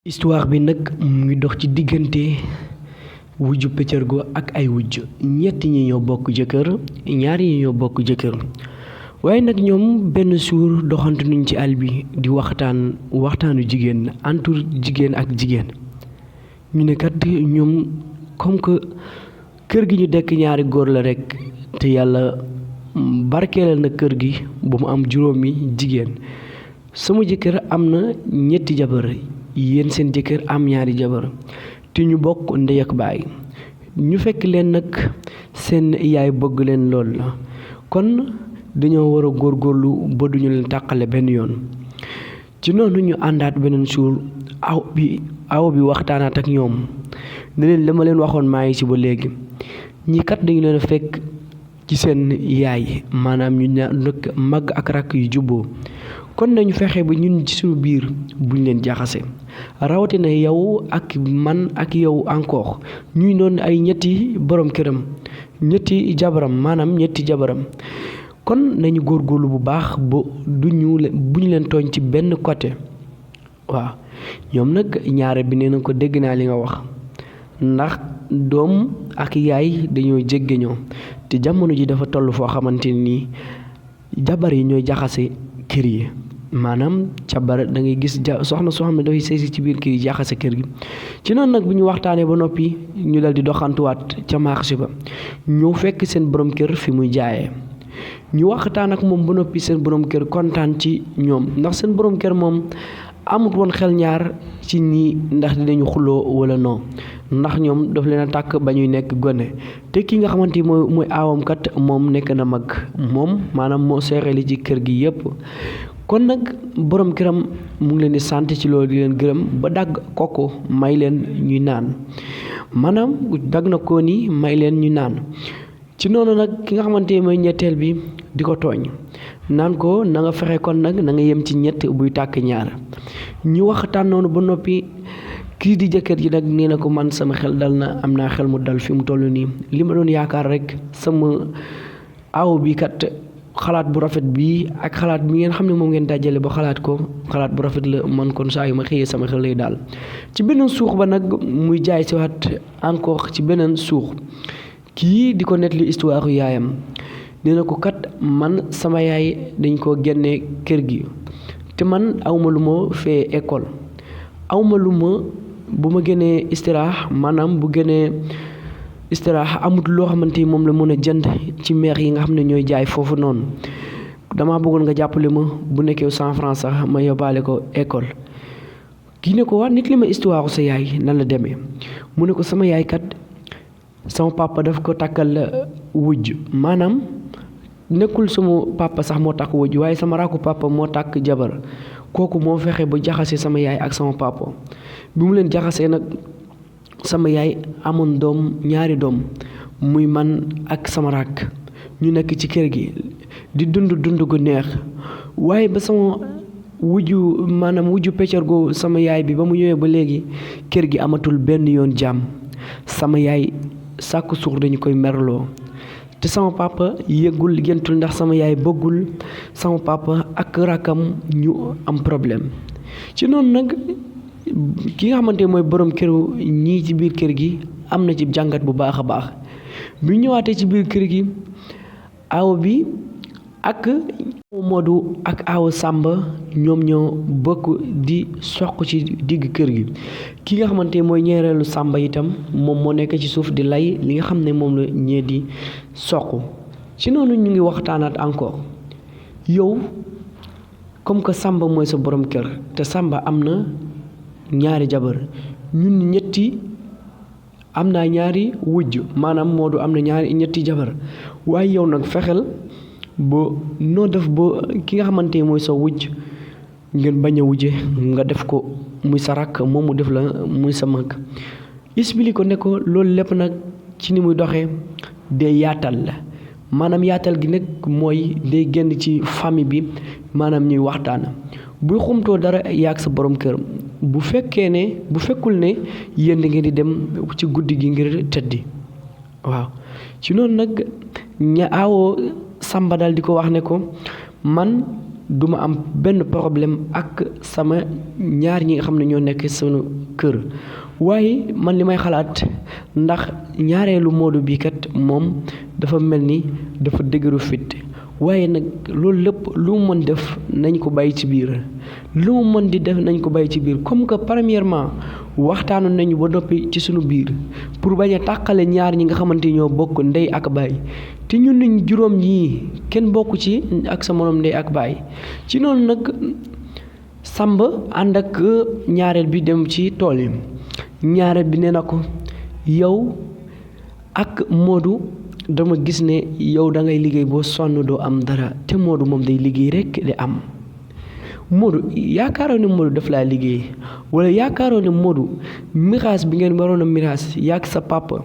Histoire bi nag mu ngi dox ci diggante wujju pëccërgo ak ay wujj ñett ñi ñoo bokk jëkkër ñaar ñi ñoo bokk jëkkër waaye nag ñoom benn suur doxantu nañ ci àll bi di waxtaanu jigéen antur jigéen ak jigéen ñu ne kat ñoom comme que kër gi ñu dekk ñaari góor la rekk te yàlla barkeelal na kër gi ba mu am juróomi jigéen sama jëkkër am na ñetti jabar yéen seen jëkkër am ñaari jabar te ñu bokk ndey ak baay ñu fekk leen nag seen yaay bëgg leen lool la kon dañoo war a góorgóorlu ba duñu leen tàqale benn yoon ci noonu ñu àndaat beneen suur aw bi waxtaanaat ak ñoom ne leen la ma leen waxoon maa ngi ci ba léegi ñi kat dañu leen a fekk ci seen yaay maanaam ñu nag mag ak rakk yu jubboo kon nañu fexe ba ñun ci suñu biir buñ leen jaxase rawatina yow ak man ak yow encore ñuy noonu ay ñetti borom këram ñetti jabaram kon nañu góorgóorlu bu baax ba buñu leen tooñ ci benn côté waaw ñoom nag ñaare bi nee na ko dégg naa li nga wax ndax doom ak yaay dañoo jéggeñoo te jamono ji dafa toll foo xamante ni jabar yi ñooy jaxase kër yi maanaam jabar da ngay gis soxna soo xam ne dafay sëy ci biir kër yi jaxase kër gi ci noonu nag bu ñu waxtaanee ba noppi ñu dal di doxantuwaat ca marché ba ñëw fekk seen borom kër fi muy jaayee ñu waxtaan ak moom ba noppi seen borom kër kontaan ci ñoom ndax seen borom kër moom amut woon xel ñaar ci ñi ndax dinañu xuloo wala non ndax ñoom daf leen a tàkk ba ñuy nekk gone te ki nga xamante ni mooy aawam kat moom nekk na mag moom maanaam moo seexali ci kër gi yépp kon nag borom këram mu ngi leen di sant ci loolu di leen gërëm ba dagg koko may leen ñuy naan maanaam dagg na ko ni may leen ñu naan ci noonu nag ki nga xamante ni mooy ñetteel bi di ko tooñ naan ko na nga fexe kon nag na nga yem ci ñett buy tàkk ñaar ñu waxtaan noonu ba noppi kii di jëkkër ji nag nee na ko man sama xel dal na am naa xel mu dal fi mu toll nii li ma doon yaakaar rek sama aw bi kat xalaat bu rafet bii ak xalaat bi ngeen xam ne moom ngeen dajale ba xalaat ko xalaat bu rafet la man kon saa yu ma xëyee sama xel lay daal ci beneen suux ba nag muy jaay si waat encore ci beneen suux kii di ko nettali histoire yaayam nee na ko kat man sama yaay dañ koo génne kër gi te man awma lu ma fee école awma lu ma bu ma génnee istiraax maanaam bu génnee istiraax amut loo xamante ni moom la mën a jënd ci meex yi nga xam ne ñooy jaay foofu noonu dama bëggoon nga jàppale ma bu nekkee 100 francs sax ma yóbbaale ko école kii ne ko waa nit li ma histoire sa yaay nan la demee mu ne ko sama yaay kat sama papa daf ko takkal wujj maanaam nekkul sama papa sax moo takk wujj waaye sama rakku papa moo takk jabar kooku moo fexe ba jaxase sama yaay ak sama papa bi mu leen jaxasee nag sama yaay amoon ñaari doom muy man ak sama rakk ñu nekk ci kër gi di dund gu neex waaye ba sama wujju peccargo sama yaay bi ba mu ñëwee ba léegi kër gi amatul benn yoon jàmm sama yaay sàkku suux dañu koy merloo te sama papa yëgul gentul ndax sama yaay bëggul sama papa ak rakkam ñu am problème ci noonu nag ki nga xamante mooy borom këru ñii ci biir kër gi am na ci jàngat bu baax a baax bi ñëwaatee ci biir kër gi aaw bi ak Modou ak aaw Samba ñoom ñoo bokk di soq ci digg kër gi ki nga xamante mooy ñeereelu Samba itam moom moo nekk ci suuf di lay li nga xam ne moom la ñee di soq ci noonu ñu ngi waxtaanaat encore yow comme que Samba mooy sa borom kër te Samba am na ñaari jabar ñun ñetti am naa ñaari wujj maanaam Modou am na ñetti jabar waaye yow nag fexeel ba noo def ba ki nga xamante ni mooy sa wujj ngeen bañ a wujje nga def ko muy sa rakk moom mu def la muy sa mag explique ko ne ko loolu lépp nag ci ni muy doxee day yaatal la maanaam yaatal gi nag mooy day génn ci famille bi maanaam ñuy waxtaan buy xumtoo dara yaag sa borom kër bu fekkul ne yéen ngeen di dem ci guddi gi ngir tëddi waaw ci noonu nag aawoo Samba daal di ko wax ne ko man duma am benn problème ak sama ñaar ñi nga xam ne ñoo nekk sunu kër waaye man li may xalaat ndax ñaareelu Modou bi kat moom dafa mel ni dafa dëgëru fit waaye nag loolu lépp lu mu mën def nañ ko bàyyi ci biir lu mu mën di def nañ ko bàyyi ci biir comme que premièrement waxtaanoon nañu ba noppi ci sunu biir pour bañ a tàqale ñaar ñi nga xamante ñoo bokk ndey ak baay te ñun nañ juróom ñii kenn bokk ci ak sa moroom ndey ak baay ci noonu nag Samba ànd ak ñaareel bi dem ci tool yi ñaareel bi nee na ko yow ak Modou dama gis ne yow da ngay liggéey boo sonn doo am dara te Modou moom day liggéey rekk di am Modou yaakaaroon ne Modou daf laa liggéey wala yaakaaroon ne Modou miraas bi ngeen waroon a miraas yaak sa papa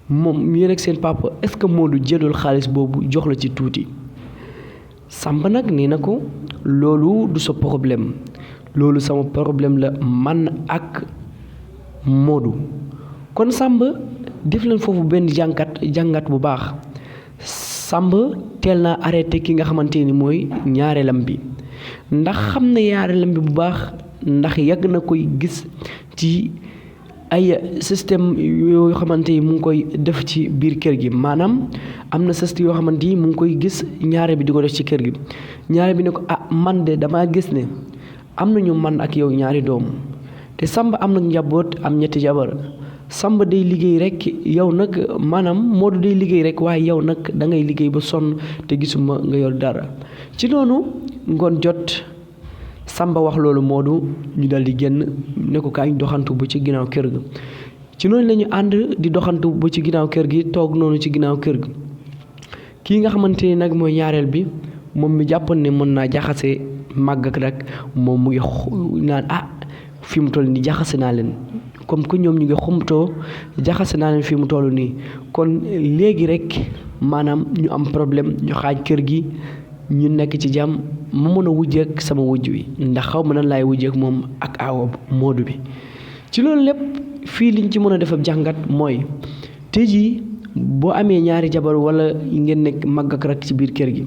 moom yéen ak seen papa est-ce que Modou jëlul xaalis boobu jox la ci tuuti Samba nag nee na ko loolu du sa problème loolu sama problème la man ak Modou kon Samba def leen foofu benn jàngat bu baax Samba teel naa arrêté ki nga xamante ni mooy ñaareelam bi ndax xam na ñaareelam bi bu baax ndax yàgg na koy gis ci ay système yoo xamante ni mu ngi koy def ci biir kër gi maanaam am na système yoo xamante ni mu ngi koy gis ñaare bi di ko def ci kër gi ñaare bi ne ko man de damaa gis ne am nañu man ak yow ñaari doom te Samba am na njaboot am ñetti jabar Samba day liggéey rek yow nag maanaam Modou day liggéey rek waaye yow nag da ngay liggéey ba sonn te gisuma nga yor dara ci noonu ngoon jot Samba wax loolu Modou ñu dal di génn ne ko kaay doxantu ba ci ginnaaw kër ga ci noonu lañu ànd di doxantu ba ci ginnaaw kër gi toog noonu ci ginnaaw kër gi kii nga xamante ni nag mooy ñaareel bi moom mi jàppoon ne mën naa jaxase màgg ak rek moom mu ngi naan fi mu toll nii jaxase naa leen comme que ñoom ñu ngi xumtoo jaxase naa leen fi mu toll nii kon léegi rek maanaam ñu am problème ñu xaaj kër gi ñu nekk ci jàmm ma mën a wujjeek sama wujj wi ndax xaw ma nan laay wujjeek moom ak aawa Modou bi ci loolu lépp fii liñ ci mën a def ab jàngat mooy tey jii boo amee ñaari jabar wala ngeen nekk mag ak rak ci biir kër gi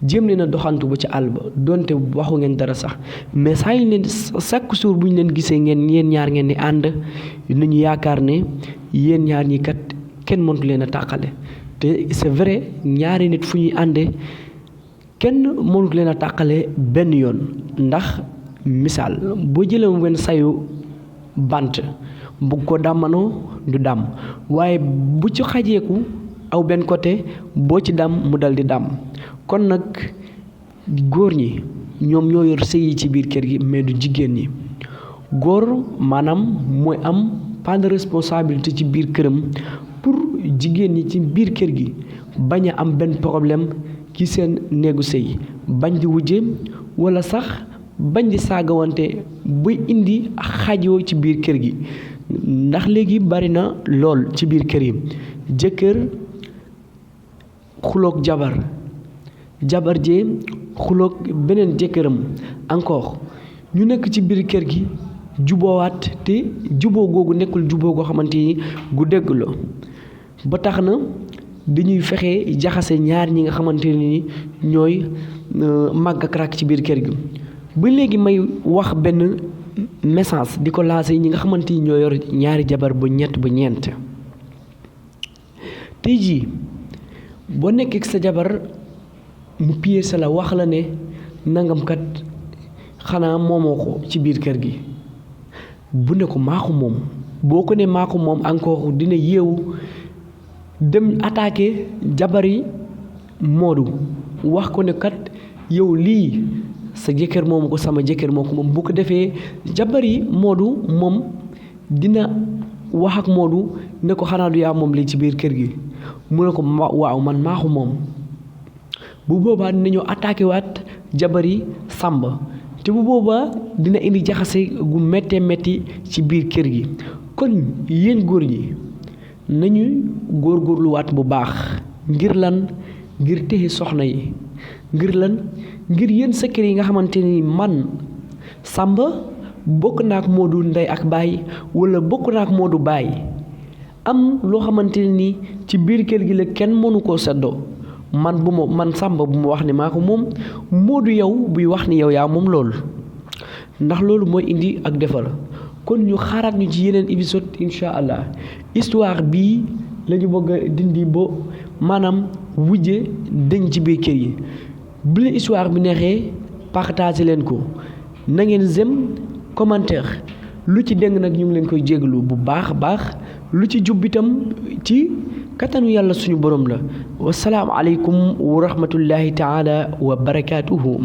jéem leen a doxantu ba ci àll ba donte waxu ngeen dara sax mais saa yu leen chaque jour bu ñu leen gisee ngeen yéen ñaar ngeen di ànd nañu yaakaar ne yéen ñaar ñi kat kenn mëntu leen a tàqale te c'est vrai ñaari nit fu ñuy àndee kenn mënut leen a tàqale benn yoon ndax misaal boo jëlee wenn sayu bant bugg ko dàmmanoo du dàmm waaye bu ci xajeeku aw benn côté boo ci dàmm mu dal di dàmm kon nag góor ñi ñoom ñoo yor sëy yi ci biir kër gi mais du jigéen ñi góor maanaam mooy am part de responsabilité ci biir këram pour jigéen ñi ci biir kër gi bañ a am benn problème ci seen néegu sëy bañ di wujje walla sax bañ di saagawante buy indi xajoo ci biir kër gi ndax léegi bari na lool ci biir kër yi jëkkër xuloog jabar jee xuloog beneen jëkkëram encore ñu nekk ci biir kër gi juboowaat te juboo googu nekkul juboo goo xamante ni gu dégg la ba tax na dañuy fexe jaxase ñaar ñi nga xamante ni ñooy màgg ak rakk ci biir kër gi ba léegi may wax benn message di ko lancé ñi nga xamante ni ñoo yor ñaari jabar ba ñett ba ñeent tey jii boo nekkee ak sa jabar mu piyeese la wax la ne nangamkat xanaa moomoo ko ci biir kër gi bu ne ko maaku moom boo ko ne maaku moom encore dina yeewu dem attaqué jabari Modou wax ko ne kat yow lii sa jëkkër moomu ko sama jëkkër moo ko moom bu ko defee jabari Modou moom dina wax ak Modou ne ko xanaa du yaa moom lii ci biir kër gi mu ne ko waaw man maaxu moom bu boobaa dinañu attaqué waat jabari Samba te bu boobaa dina indi jaxase gu méttee métti ci biir kër gi kon yéen góor ñi nañu góorgóorluwaat bu baax ngir lan ngir téye soxna yi ngir lan ngir yéen sa kër yi nga xamante ni man Samba bokk naa ak Modou ndey ak baay wala bokk naa ak Modou baay am loo xamante ni ci biir kër gi la kenn mënu koo seddoo man Samba bu ma wax ne maa ko moom Moodu yow buy wax ni yow yaa moom loolu ndax loolu mooy indi ak defar kon ñu xaaraat ñu ci yeneen épisode incha allah histoire bii la ñu bëgg a dindi ba maanaam wujje dañ ci biir kër yi bu leen histoire bi neexee partagé leen ko na ngeen j'aime commentaire lu ci deng nag ñu ngi leen koy jéglu bu baax a baax lu ci jub itam ci kattanu yàlla suñu borom la wasalaamu aleykum wa rahmatullahi taala wa barakaatuhu